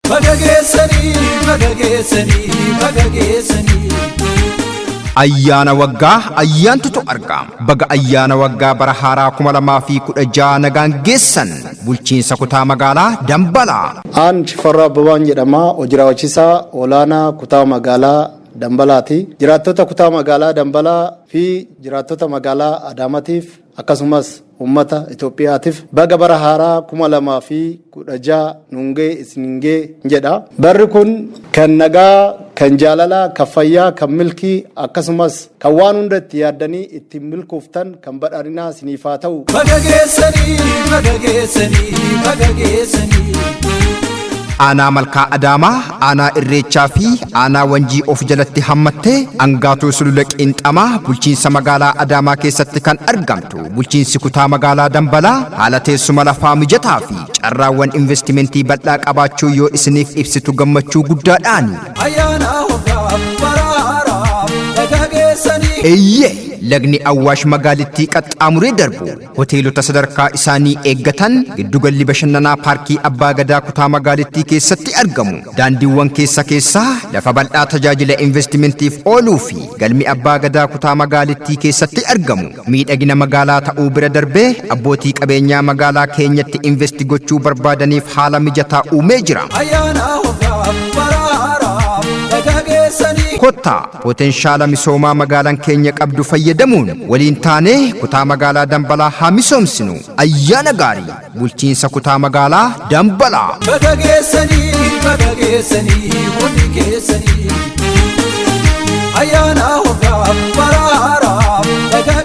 Baga geessanii, baga geessanii, baga geessanii. Ayyaana waggaa ayyaantutu argama. Baga ayyaana waggaa bara haaraa 2016 nagaan geessan, bulchiinsa kutaa magaalaa Dambalaa. Aan Shifarraa Abbabaan jedhama. Hojii raawwachiisaa olaanaa kutaa magaalaa Dambalaati. Jiraattota kutaa magaalaa Dambalaa fi jiraattota magaalaa Adaamaatiif akkasumas uummata Itoophiyaatiif baga bara haaraa 2016 nuungee isiniin jedha. Barri kun kan nagaa, kan jaalalaa, kan fayyaa, kan milkii, akkasumas kan waan hunda itti yaaddanii ittiin milkooftan, kan badhaadhinaa isiniif haa ta'u. Baga geessanii, baga geessanii, baga geessanii. Aanaa Malkaa Adaamaa, aanaa Irreechaa fi aanaa Wanjii of jalatti hammattee Angaatuu Sulula Qiinxamaa bulchiinsa magaalaa Adaamaa keessatti kan argamtu bulchiinsi kutaa magaalaa Dambalaa haala teessuma lafaa mijataa fi carraawwan investimentii bal'aa qabaachuu yoo isiniif ibsitu gammachuu guddaadhaani. Ayyaana waggaa bara haaraa, baga geessanii. Eeyyee, lagni Awwaash magaalittii qaxxaamuree darbu, hoteelota sadarkaa isaanii eeggatan, giddugalli bashannanaa paarkii Abbaa Gadaa kutaa magaalittii keessatti argamu, daandiiwwan keessa keessaa, lafa bal'aa tajaajila investimentiif ooluu fi galmi Abbaa Gadaa kutaa magaalittii keessatti argamu miidhagina magaalaa ta'uu bira darbee abbootii qabeenyaa magaalaa keenyatti investi gochuu barbaadaniif haala mijataa uumee jira. Ayyaana waggaa bara haaraa, baga geessanii. Kottaa potenshaala misoomaa magaalaan keenya qabdu fayyadamuun waliin taanee kutaa magaalaa Dambalaa haa misoomsinu. Ayyaana gaarii, bulchiinsa kutaa magaalaa Dambalaa. Baga geessanii, baga geessanii, hundi keessanii. Ayyaana waggaa bara haaraa, baga.